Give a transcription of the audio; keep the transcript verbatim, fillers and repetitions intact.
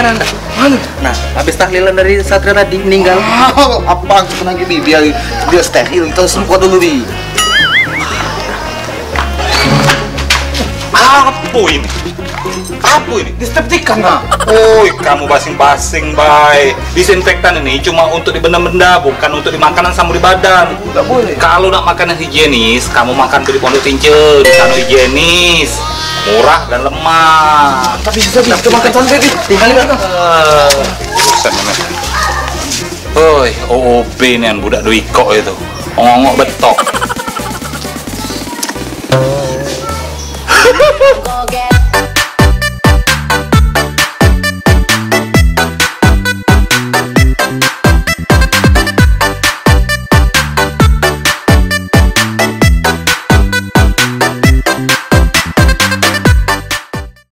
Mana? Nah, habis tahlilan dari Satria tadi meninggal. Ah, apa aku lagi, Bi? Biar dia steril, kita semprot dulu, Bi. Apa ini? Apa ini? Diseptikan, nah. Oi, kamu basing-basing, Bay. Disinfektan ini cuma untuk di benda-benda, bukan untuk di makanan sama di badan. Enggak boleh. Kalau nak makanan higienis, kamu makan di Pondok Tince, di sana higienis, murah dan lemak. Tapi bisa, Bi, kita makan santai, Bi. Tinggal, Bi. Eh, urusan mana? Oi, O O B nian budak dua ikok itu. Ngongok betok.